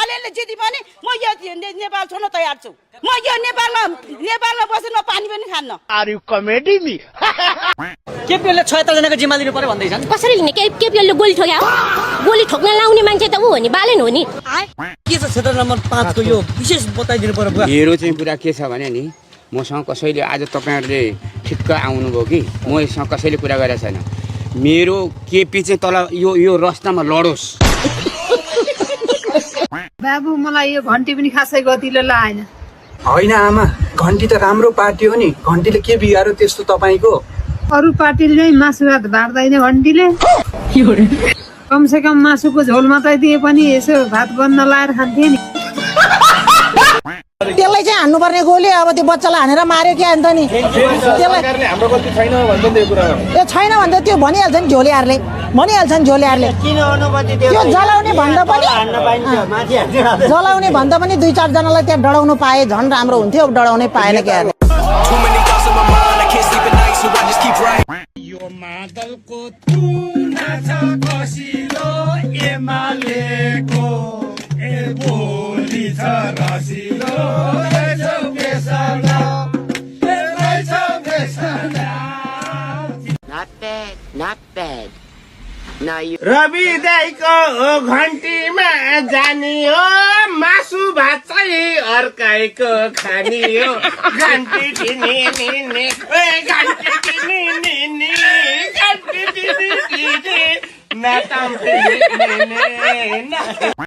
एमालेले जिति पनि म यो नेपाल छोड्न तयार छु म यो नेपालमा बसेर म पानी पनि खान्न आर यु कमेडी मी केपीएलले 76 जनाको जिम्मा लिनु पर्यो भन्दै छन् कसरी लिने केपीएलले गोली ठोक्या गोली ठोक्न लाउने मान्छे त उ हो नि बालेन हो नि के छ क्षेत्र नम्बर 5 को यो विशेष बताइदिनु पर्यो बुवा मेरो चाहिँ कुरा के छ भने नि मसँग कसैले आज तपाईहरुले ठिक्क आउनुभयो कि मसँग कसैले कुरा गरेको छैन मेरो केपी चाहिँ तल यो रस्तामा लडोस् बाबु मलाई यो घन्टी पनि खासै गतिलो लागेन होइन आमा घन्टी त राम्रो पार्टी हो नि घन्टीले के बिगार्यो त्यस्तो तपाईको अरु पार्टीले नै मासु भात बार्दैन घन्टीले कमसे कम मासुको झोल मात्रै दिए पनि यसो भात बन्न लाएर खान्थे नि त्यसलाई चाहिँ हान्नु पर्ने गोली अब त्यो बच्चालाई हानेर मार्यो के अन्त नि त्यसलाई हाम्रो गल्ती छैन भन्छ त्यो कुरा ए छैन भन्दा त्यो भनिहाल्छ नि झोलेहरूले किन अनुमति दियो त्यो जलाउने भन्दा पनि हान्न पाइन्छ माथि हाल्छ जलाउने भन्दा पनि 2-4 जनालाई त्यहाँ डढाउनु पाए झन् राम्रो हुन्थ्यो अब डढाउनै पाएन के यार यो मादलको तुना छ कसिलो एमालेको ए बोली छ रसिलो Not bad. Now you Rabi दाइको घन्टीमा जानी हो मासु भात चाहिँ अर्काइको खानी हो घन्टी दिने निने घन्टी दिने निने घन्टी दिने दिने नाताम दिने